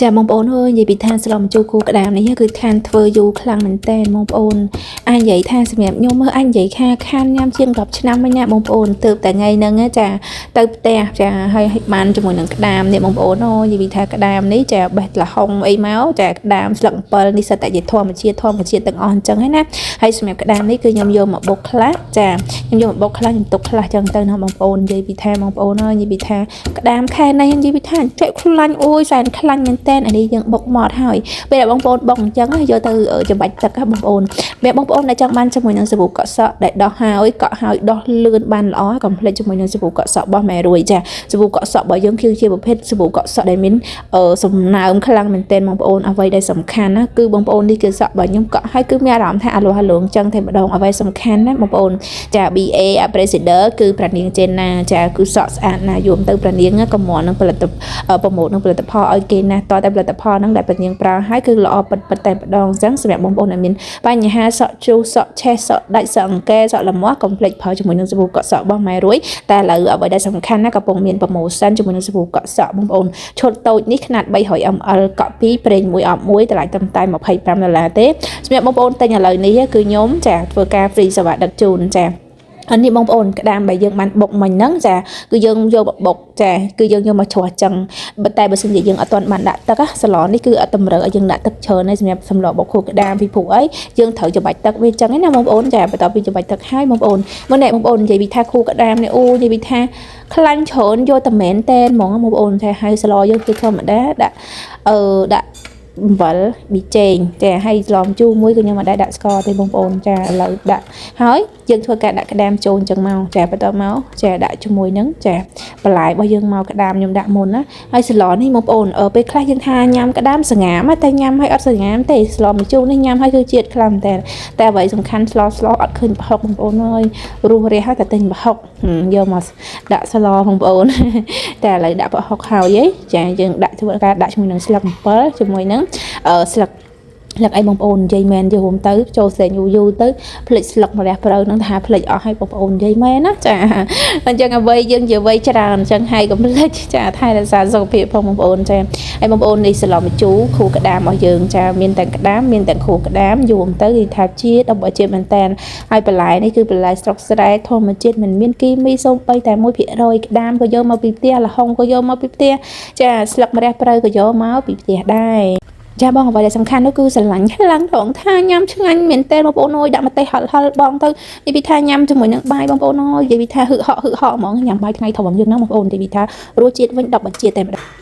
ចាបងប្អូនអើយនិយាយពីថាស្លម្ជូរគូក្តាមនេះគឺខានធ្វើយូរខ្លាំងមែនតើបងប្អូនអាចនិយាយថាសម្រាប់ខ្ញុំអាចនិយាយថាខានញ៉ាំជាង10ឆ្នាំវិញណាបងប្អូនទើបតែថ្ងៃហ្នឹងចាទៅផ្ទះចាហើយបានជាមួយនឹងក្តាមនេះបងប្អូនអូនិយាយពីថាក្តាមនេះចាបេះលហុងអីមកចាក្តាមស្លឹកអំពិលនេះសិតតែជាធម្មជាតិធម្មជាតិទាំងអស់អញ្ចឹងហ្នឹងណាហើយសម្រាប់ក្តាមនេះគឺខ្ញុំយកមកបុកខ្លះចាខ្ញុំយកមកបុកខ្លះខ្ញុំទុកខ្លះចឹងទៅណាបងប្អូននិយាយពីថាបងប្អូនអើយនិយាយពីថា ក្តាមខែនេះនិយាយពីថាចុចខ្លាញ់អូយសែនខ្លាញ់មែនតែនអានេះយើងបុកម៉ត់ហើយពេលដែលបងប្អូនបុកអញ្ចឹងយកទៅច្បាច់ទឹកហ៎បងប្អូនបែបបងប្អូនដែលចង់បានជាមួយនឹងសាប៊ូកក់សក់ដែលដោះហើយកក់ហើយដោះលឿនបានល្អកុំភ្លេចជាមួយនឹងសាប៊ូកក់សក់របស់ម៉ែរួយចាសាប៊ូកក់សក់របស់យើងគឺជាប្រភេទសាប៊ូកក់សក់ដែលមានសំណើមខ្លាំងមែនទែនបងប្អូនអ្វីដែលសំខាន់ណាគឺបងប្អូននេះគឺសក់របស់ខ្ញុំកក់ហើយគឺមានអារម្មណ៍ថាអាលោះអាលងចឹងតែម្ដងអ្វីសំខាន់ណាបងប្អូនចា BA President គឺប្រានាងចេនណាចាគឺសក់ស្អាតណាស់យមទៅប្រានាងក៏មកនឹងផលិតប្រម៉ូទនឹងផលិតផលឲ្យគេណាតតែផលិតផលហ្នឹងដែលប្រានាងប្រើហើយគឺល្អពិតពិតតែម្ដងអញ្ចឹងសម្រាប់បងប្អូនដែលមានបញ្ហាសក់ជ្រុះសក់ឆេះសក់ដាច់សក់អង្គែសក់លមាស់កុំភ្លេចប្រើជាមួយនឹងសាប៊ូកក់សក់របស់ម៉ែរួយតែឥឡូវអ្វីដែលសំខាន់ណាកំពុងមាន promotion ជាមួយនឹងសាប៊ូកក់សក់បងប្អូនឈុតតូចនេះខ្នាត 300 ml កក់2ប្រេង1អប1តម្លៃត្រឹមតែ25ដុល្លារទេសម្រាប់បងប្អូនទិញឥឡូវនេះគឺខ្ញុំចាធ្វើការ free សេវាដឹកជូនចាអានេះបងប្អូនក្តាមដែលយើងបានបុកមិញហ្នឹងចាគឺយើងយកមកបុកចាគឺយើងយកមកច្រោះចឹងតែបើសិនជាយើងអត់ទាន់បានដាក់ទឹកសម្លនេះគឺអត់តម្រូវឲ្យយើងដាក់ទឹកច្រើនទេសម្រាប់សម្លបុកខួរក្តាមពីព្រោះអីយើងត្រូវច្បាច់ទឹកវាចឹងណាបងប្អូនចាបន្ទាប់ពីច្បាច់ទឹកហើយបងប្អូនមុននេះបងប្អូននិយាយពីថាខួរក្តាមនេះអូនិយាយពីថាខ្លាញ់ច្រើនយកតែមែនតែនហ្មងបងប្អូនចាហើយស្លយើងគឺធម្មតាដាក់អឺដាក់អំបិលប៊ីចេងចាហើយស្លម្ជូរមួយគឺខ្ញុំអត់ដែរដាក់ស្ករទេបងប្អូនចាឥឡូវដាក់ហើយយើងធ្វើការដាក់ក្តាមចូលអញ្ចឹងមកចាបន្តមកចាដាក់ជាមួយនឹងចាបន្លែរបស់យើងមកក្តាមខ្ញុំដាក់មុនណាហើយស្លនេះបងប្អូនអឺពេលខ្លះយើងថាញ៉ាំក្តាមសងាមតែញ៉ាំហើយអត់សងាមទេស្លម្ជូរនេះញ៉ាំហើយគឺជាតិខ្លាំងតែតែអ្វីសំខាន់ស្លស្លអត់ឃើញប្រហុកបងប្អូនអើយរស់រះហើយតែទិញប្រហុកយកមកដាក់ស្លបងប្អូនតែឥឡូវដាក់ប្រហុកហើយចាយើងដាក់ធ្វើការដាក់ជាមួយនឹងស្លឹកអំពិលជាមួយនឹងស្លឹកលឹកអីបងប្អូននិយាយមែនយល់ទៅចូលស្រែងយូរយូរទៅភ្លេចស្លឹកម្រះព្រៅនឹងថាភ្លេចអស់ហើយបងប្អូននិយាយមែនណាចាអញ្ចឹងអ្វីយើងជាវ័យច្រើនអញ្ចឹងហើយកុំភ្លេចចាថែរក្សាសុខភាពផងបងប្អូនចាហើយបងប្អូននេះស្លម្ជូរខួរក្តាមរបស់យើងចាមានទាំងក្តាមមានទាំងខួរក្តាមយូរទៅគេថាជាតិដល់ជាតិមែនតែនហើយបន្លែនេះគឺបន្លែស្រុកស្រែធម្មជាតិមិនមានគីមីសូម្បីតែ1%ក្តាមក៏យកមកពីផ្ទះល្ហុងក៏យកមកពីផ្ទះចាស្លឹកម្រះព្រៅក៏យកមកពីផ្ទះដែរចាបងអ្វីដែលសំខាន់នោះគឺស្រឡាញ់ខ្លាំងត្រង់ថាញ៉ាំឆ្ងាញ់មែនតើបងប្អូនអើយដាក់ម្ទេសហល់ហល់បងទៅនិយាយពីថាញ៉ាំជាមួយនឹងបាយបងប្អូនអើយនិយាយពីថាហឹកហក់ហឹកហក់ហ្មងញ៉ាំបាយថ្ងៃធំយើងហ្នឹងបងប្អូននិយាយពីថារសជាតិវិញ10បញ្ជាតិតែម្ដង។